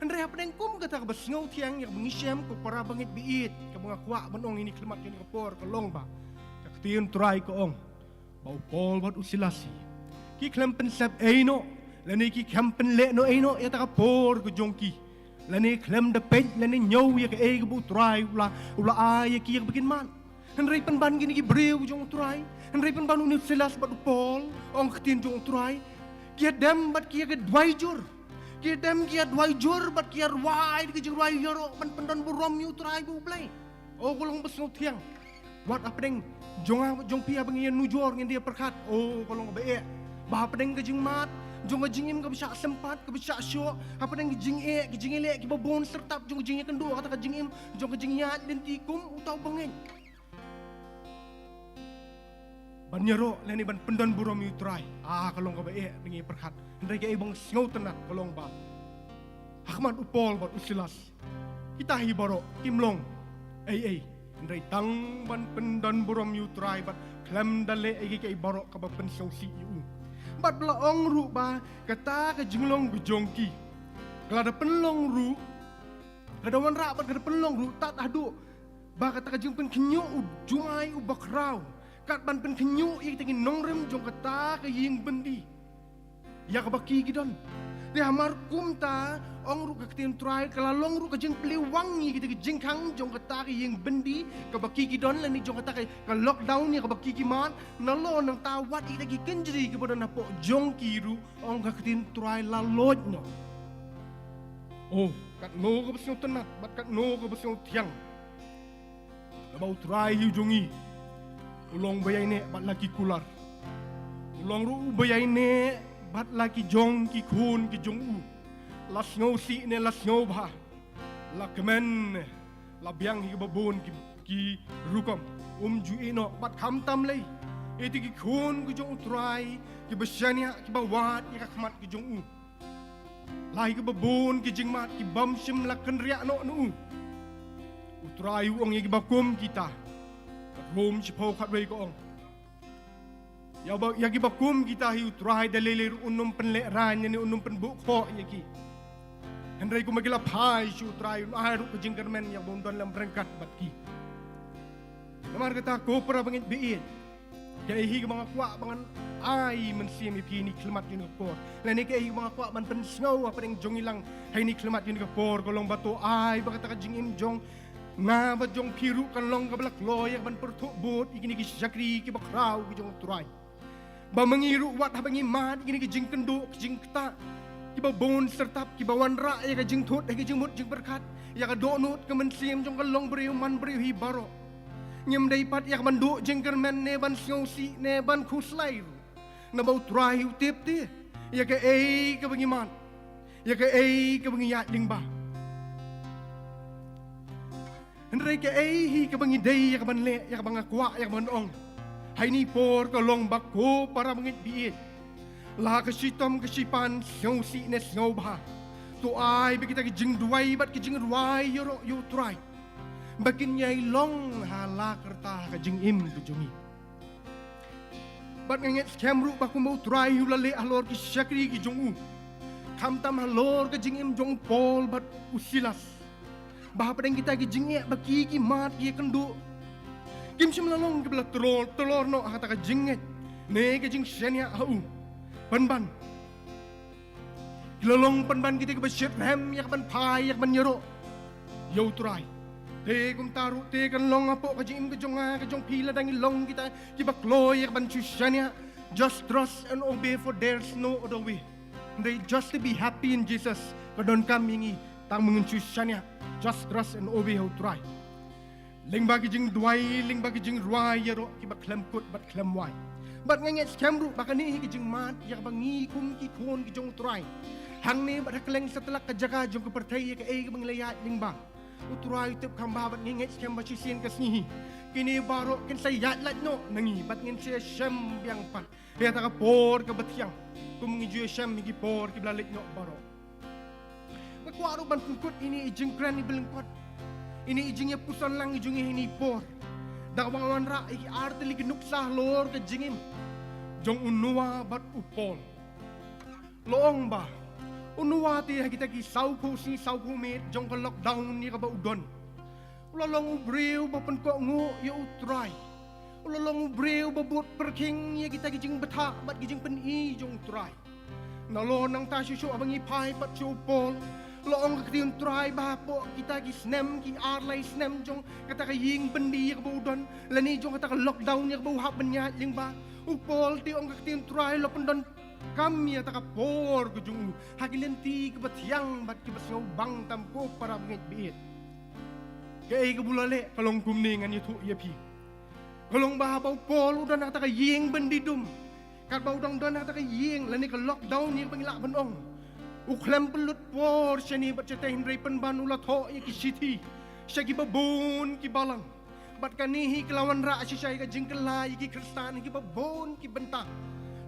Hynrei hapdeng kum kata kaba sngewthiang ïa kaba ngi shem ko para bangeit baieit, kaba nga kwah ban ong ha kane ka khlieh mat ha kane ka por ka long ba ka ktien Trai ka ong ba u Paul bad u Silas hi, ki khlem pynsep ei noh, lane ki khlem pynleh noh ei noh ïa kata ka por ka jong ki, lane khlem da peit lane ñiew ïa kaei kaba U Trai u la, u la ai ïa ki ïa kaba kin mad. Hynrei pynban kine ki briew jong U Trai, hynrei pynban une u Silas bad u Paul, ong ka ktien jong U Trai, ki ïa dem bad ki ïa duwai jur. Ki ïa dem ki ïa duwai jur bad ki ïa rwai da ka jingrwai ïaroh ban pyndonburom ïa U Trai ba U Blei. O, ka long ba sngewthiang. Wat hapdeng jong nga, jong phi, haba ngi ïa nujor, ngin da ïa pyrkhat, o, ka long kaba eh ba hapdeng ka jingmad jong ka jingim kaba shah sympat, kaba shah shoh, hapdeng ka jingeh, ka jingeh leh kiba bun syrtap jong ka jingïakynduh kata ka jingim, jong ka jingïaid lynti kum uta u bangeit, ban ïaroh lane ban pyndonburom ïa U Trai, a, ka long kaba eh da ngi pyrkhat. Hynrei kaei ba nga sngewtynnat ka long ba ha khmat u Paul bad u Silas, kita hi baroh kim long ei ei, hynrei tang ban pyndonburom ïa U Trai bad khlem da leh ei ei baroh kaba pynsngewsih ïa u. Bad ba la ong ruh ba kata ka jinglong ka jong ki ka la da pynlong ruh, ka da wanrah bad ka da pynlong ruh tad haduh ba kata ka jingpynkhynñiuh u jumai u bakhraw, kat ban pynkhynñiuh ïa kita ki nongrim jong kata ka ïing byndi ïa kaba ki ki don. Te hamar kumta, ong ruh ka ktien Trai, ka la long ruh ka jingplie wang ïa kita ki jingkhang jong kata ka ïing byndi kaba ki ki don, lane jong kata ka, ka lockdown ïa kaba ki ki mad. Nalor nangta, wat ïa kita ki kynjri kiba don hapoh jong ki ruh, ong ka ktien Trai, la loit noh. O, katno kaba sngewtynnat bad katno kaba sngewthiang. Naba U Trai hi u jong ngi u long ba ïaineh bad la ki kular. U long ruh uba ïaineh bad la ki jong ki khun ki jong u. La sngewsih ne la sngewbha, la kmen ne la biang hi kaba bun ki, ki rukom, um ju ïeh noh. Bad khamtam lei, ïa kita ki khun ki jong U Trai kiba shaniah, kiba wad ïa ka khmat ka jong u, la hi kaba bun ki jingmad ki bym shym la kynriah noh na u. U Trai u ong ïa kiba kum kita, ka Rom shiphew khatwei ka ong, ïa ba, ïa kiba kum kita hi U Trai da lei lei ruh un ym pynlehraiñ ne un ym pynbuh khoh ïa ki. Hynrei kumba ki la phai sha U Trai, un ai ruh ka jingkyrmen ïa ba un don lem ryngkat bad ki. Namar kata, ko para bangeit baieit, kaei hi kaba nga kwah ba ngan ai mynsiem ïa phi ha kane ka khlieh mat ha kane ka por, lane kaei hi kaba nga kwah ban pynsngew hapdeng jong ngi lang ha kane ka khlieh mat ha kane ka por, ka long ba to ai ba kata ka jingim jong nga bad jong phi ruh kan long kaba la kloi ïa ka ban pyrthuh bud ïa kine ki shakri kiba khraw ki jong U Trai. Ba ma ngi ruh, wat haba ngi mad ïa kine ki jingkynduh, ki jingktah kiba bun syrtap, kiba wanrah ïa ka jingthut, ïa ka jingmut jingpyrkhat, ïa ka dohnud ka mynsiem jong ka longbriew manbriew hi baroh, ngim dei pat ïa ka ban duh jingkyrmen ne ban sngewsih ne ban khuslai ruh. Naba U Trai hi u tip te ïa kaei kaba ngi mad, ïa kaei kaba ngi ïaid lyngba. Hynrei kaei hi kaba ngi dei ïa ka ban leh, ïa kaba nga kwah ïa ka ban ong ha kane ka por, ka long ba ko para bangeit baieit, la ka shitom ka shipan, sngewsih ne sngewbha, to ai ba kita ki jingduwai bad ki jingrwai ïaroh ïa U Trai ba kin ïai long ha la karta ka jingim ka jong ngi. Bad nga ngeit skhem ruh ba kumba U Trai hi u la leh halor ki shakri ki jong u, khamtam halor ka jingim jong u Paul bad u Silas, ba hapdeng kita ki jingeh ba ki ki mad ki ïakynduh, kim shym la long kiba la tlor, tlor noh ha kata ka jingngeit ne ka jingshaniah ha u. Pynban, ki la long pynban kita kiba shitrhem ïa ka ban phai, ïa ka ban ïaroh ïa U Trai. Te kumta ruh te kan long hapoh ka jingim ka jong nga, ka jong phi, lada ngi long kita kiba kloi ïa ka ban shu shaniah. Just trust and obey, for there's no other way. Hynrei just to be happy in Jesus, ka donkam ïa ngi tang ba ngin shu shaniah. Just trust and obey ha U Trai. Lyngba ki jingduwai, lyngba ki jingrwai ïaroh kiba khlem kut bad khlem wai. Bad nga ngeit skhem ruh ba kane hi ka jingmad ïa kaba ngi kum ki khun ki jong U Trai, hangne bad ha kylleng satlak ka jaka jong ka pyrthei, ïa kaei kaba ngi la ïaid lyngba, U Trai u tip kham bha. Bad nga ngeit skhem ba shisien ka sngi hi kine baroh kin sa ïaid lait noh na ngi bad ngin sa shem biang pat ïa kata ka por kaba thiang, kum ngi ju shem ha ki por kiba la leit noh baroh. Nga kwah ruh ban pynkut ïa ine i jingkren iba lyngkot, ïa ine i jingïapuson lang jong ngi ha ine i por, da kaba nga wanrah ïa ki ar tylli ki nuksa halor ka jingim jong u Noah bad u Paul. La ong ba u Noah te ha kita ki sawphew sngi sawphew miet jong ka lockdown ïa kaba u don, u la long u briew ba pynkohnguh ïa U Trai. U la long u briew ba bud pyrkhing ïa kita ki jingbthah bad ki jingpyni jong U Trai. Nalor nangta shuh shuh haba ngi phai pat sha u Paul, la ong ka ktien U Trai ba hapoh kita ki snem, ki ar lai snem jong kata ka ïing byndi ïa kaba u don, lane jong kata ka lockdown ïa kaba u hap ban ïaid lyngba, u Paul te, ong ka ktien U Trai, u la pyndonkam ïa kata ka por ka jong u ha ki lynti kiba thiang bad kiba sngewbang tam, ko para bangeit baieit. Kaei kaba u la leh ka long kumne, ngan ïathuh ïa phi. Ka long ba haba u Paul u don ha kata ka ïing byndi dum, katba u dang don ha kata ka ïing lane ka lockdown ïa kaba ngi lah ban ong, u khlem pynlut por shane bad shatei, hynrei pynban u la thoh ïa ki shithi sha kiba bun ki balang. Bad kane hi ka la wanrah shisha ïa ka jingkylla ïa ki Khristan ha kiba bun ki bynta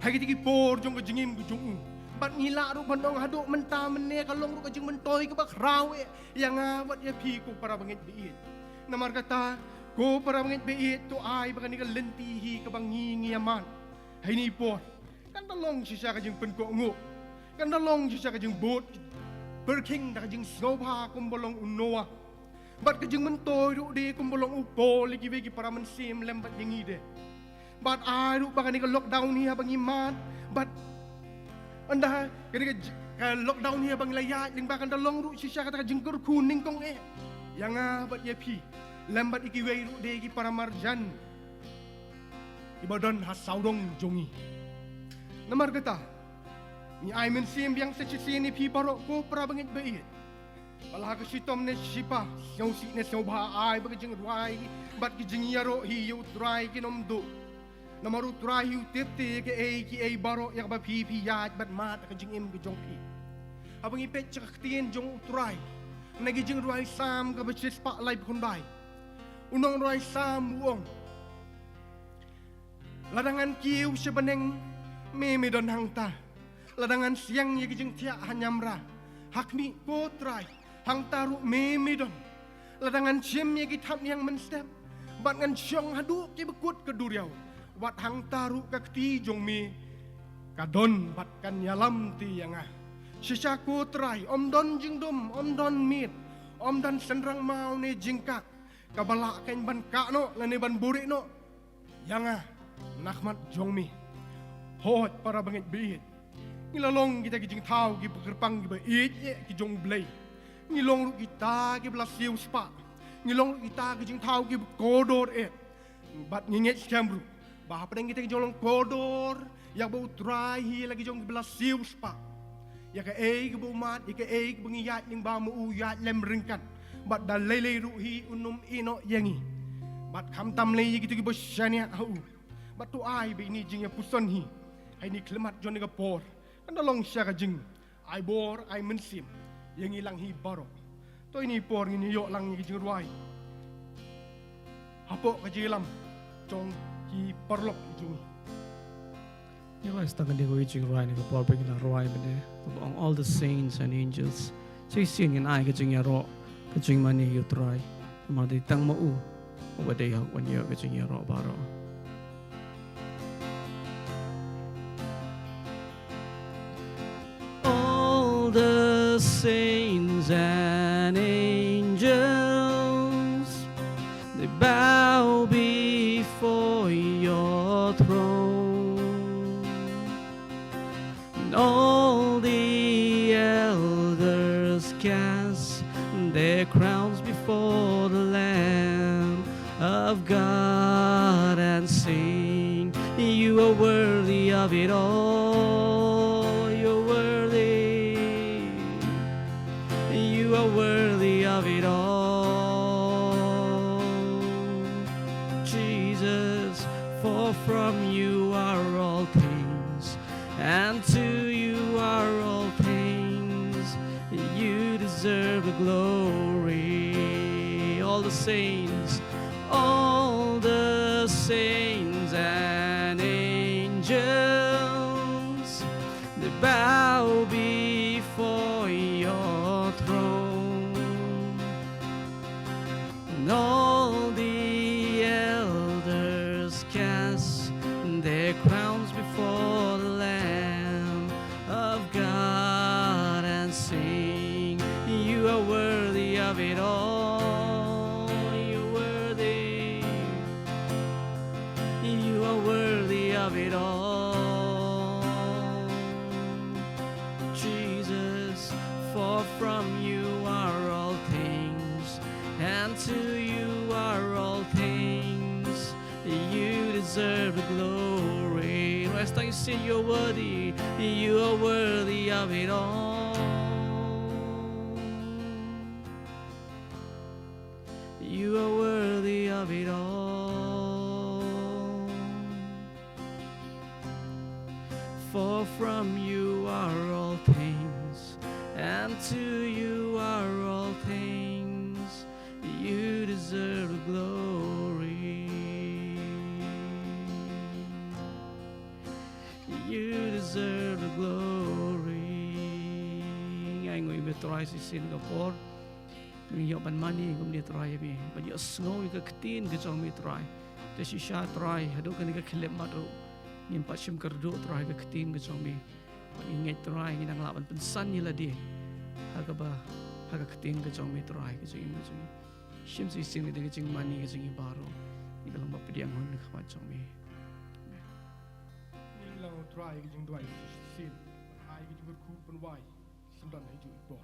ha kita ki por jong ka jingim ka jong u. Bad ngi lah ruh ban ong haduh mynta mynne ka long ruh ka jingmyntoi kaba khraw eh ïa nga bad ïa phi, ko para bangeit baieit. Namar kata, ko para bangeit baieit, to ai ba kane ka lynti hi kaba ngi ngi ïa mad ha ine i por kan da long shisha ka jingpynkohnguh, kan da long shisha ka jingbud pyrkhing da ka jingsngewbha kumba long u Noah, bad ka jingmyntoi ruh de kumba long u Paul, ïa kiwei ki para mynsiem lem bad ïa ngi de. Bad ai ruh ba kane ka lockdown hi haba ngi mad, bad ynda kane ka j-, ka lockdown hi haba ngi la ïaid lyngba, kan da long ruh shisha kata ka jingkyrkhu nyngkong eh ïa nga bad ïa phi lem bad ïa kiwei ruh de ki para marjan kiba don ha sawdong jong ngi. Namar kata, ngi ai mynsiem biang sa shisien ïa phi baroh, ko para bangeit baieit, ba la ka shitom ne shipa, sngewsih ne sngewbha, ai ba ka jingrwai bad ka jingïaroh hi ïa U Trai kin ym duh. Namar U Trai hi u tip te ïa kaei kaei baroh ïa kaba phi phi ïaid bad mad ha ka jingim ka jong phi. Haba ngi peit sha ka ktien jong U Trai na ki Jingrwai Salm kaba shispah laiphew khyndai, u nongrwai Salm u ong, lada ngan kiew sha bneng, me me don hangta. Lada ngan siang ïa ka jingthiah ha niamra, ha khmih, ko Trai, hangta ruh me me don. Lada ngan shim ïa ki thapniang mynstep bad ngan shong haduh kiba kut ka duriaw, wat hangta ruh ka kti jong me ka don bad kan ïalam te ïa nga. Shisha, ko Trai, ym don jingdum, ym don miet, ym don shynrang maw ne jingkak kaba lah kan ban kah noh lane ban buhrieh noh ïa nga na khmat jong me. Hooid para bangeit baieit, ngi la long kita ki jingthaw kiba kyrpang kiba ïeit eh ki jong U Blei. Ngi long ruh kita kiba la siewspah. Ngi long ruh kita ki jingthaw kiba kordor eh. Bad ngi ngeit skhem ruh ba hapdeng kita ki jinglong kordor ïa kaba U Trai hi la ki jong kiba la siewspah. Ïa kaei kaba u mad, ïa kaei kaba ngi ïaid lyngba, ma u ïaid lem ryngkat. Bad da lei lei ruh hi un ym ïehnoh ïa ngi. Bad khamtam lei ïa kito kiba shaniah ha u. Bad to ai ba ine i jingïapuson hi ha ine i khyllipmat jong kane ka por kan da long sha ka jingai bor ai mynsiem ïa ngi lang hi baroh. To ine i por ngin ïoh lang ïa ka jingrwai hapoh ka jingïalam jong ki paralok jong ngi. Ngi rwai sa tang kane kawei ka jingrwai ha kane ka por ba ngi la rwai mynne, kaba ong all the saints and angels. Shisien ngin ai ka jingïaroh, ka jingmane ïa U Trai. Namar dei tang ma u uba dei hok ban ïoh ka jingïaroh baroh. All the saints and angels, they bow before your throne. And all the elders cast their crowns before the Lamb of God and sing, "You are worthy of it all. You're worthy. You are worthy of it all, Jesus, for from you are deserve the glory. All the saints, all the saints and angels, they bow before your throne. And all the elders cast their crowns before the Lamb of God and sing, "You are worthy of it all. You're worthy. You are worthy of it all, Jesus. For from you are all things, and to you are all things. You deserve the glory." Let's stand and sing, "You're worthy. You are worthy of it all. You are worthy of it all. For from you are all things, and to you are all things. You deserve the glory. You deserve the glory." Ngi ainguh ïa me Trai shisien ka por. Ngi ïoh ban mane kumne Trai ïa me, ban ïohsngew ïa ka ktien ka jong me Trai. Te shisha Trai, haduh kane ka khyllipmat ruh ngim pat shim kyrduh Trai ka ktien ka jong me. Bad ngi ngeit Trai ngi nang lah ban pynsan ïa lade ha kaba, ha ka ktien ka jong me Trai ka jong ngi, ka jong ngi. Shim shisien ïa ka jingmane ka jong ngi baroh. Ngi la long ba pdiang ha khmat jong me. Amen. Ngi la long Trai ka jingduwai shisien. Ai ka jingkyrkhu pynwai. Sngewdon ha ïa ka por.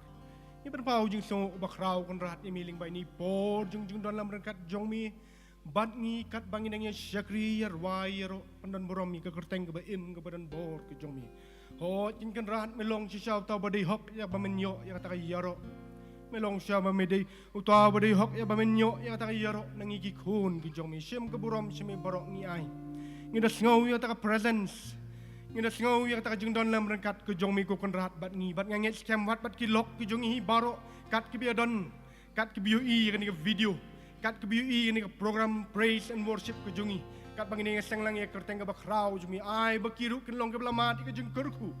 Ngi pynpaw jingsngew uba khraw Kynrad ïa me lyngba ine i por jong jingdon lam ryngkat jong me. Bad ngi katba ngi nang ïa shakri ïa rwai ïa roh pyndon burom ïa ka kyrteng kaba im kaba don bor ka jong me. Hooid Kynrad me long shisha uta uba dei hok ïa ba men ïoh ïa kata ka ïaroh. Me long shisha ba me dei uta uba dei hok ïa ba men ïoh ïa kata ka ïaroh na ngi ki khun ki jong me. Shim ka burom sha me baroh ngi ai. Ngi da sngew ïa kata ka presence. Ngi da sngew ïa kata ka jingdon lam ryngkat ka jong me ko Kynrad bad ngi. Bad nga ngeit skhem wat bad ki lok ki jong ngi baroh. Kat ki ba ïa don. Kat ki ba ïohi ïa kane ka video. Kat ki ba ïohi ïa kane ka program praise and worship ka jong ngi. Katba ngi ïa seng lang ïa ka kyrteng kaba khraw jong me. Ai ba ki ruh kin long ki ba la mad ïa ka jingkyrkhu.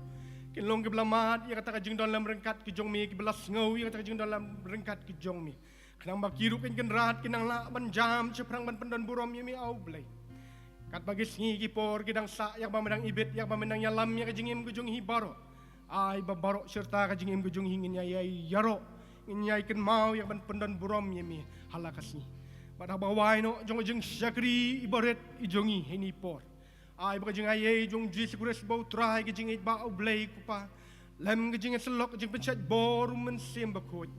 Kin long ki ba la mad ïa kata ka jingdon lam ryngkat ka jong me, ki ba la sngew ïa kata ka jingdon lam ryngkat ka jong me. Khnang ba ki ruh kin Kynrad kin nang lah ban jam shaphrang ban pyndon burom ïa me A U Blei. Katba ki sngi ki por ki dang sah ïa kaba me dang ibit, ïa kaba me dang ïalam ïa ka jingim ka jong ngi baroh. Ai ba baroh shirta ka jingim ka jong ngi ngin ïa ïaroh, ngin ïa kynmaw ïa ban pyndon burom ïa me ha la ka sngi. Bad haba wai noh jong ka jingshakri iba rit i jong ngi ha ine i por. Ai ba ka jingaiei jong U Jisu Khrist ba U Trai, ka jingïeit ba U Blei U Kpa, lem ka jingïasyllok, ka jingpynshait bor U Mynsiem Bakhuid,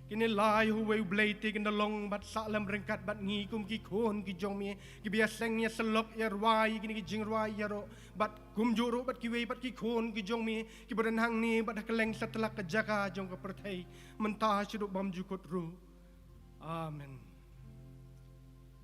kine lai ha uwei U Blei te kin da long bad sah lem ryngkat bad ngi kum ki khun ki jong me, ki ba ïa seng ïasyllok ïa rwai kine ki jingrwai ïaroh, bad kumjuh ruh bad kiwei pat ki khun ki jong me ki ba don hangne bad ha kylleng satlak ka jaka jong ka pyrthei, mynta shaduh bymjukut ruh. Amen.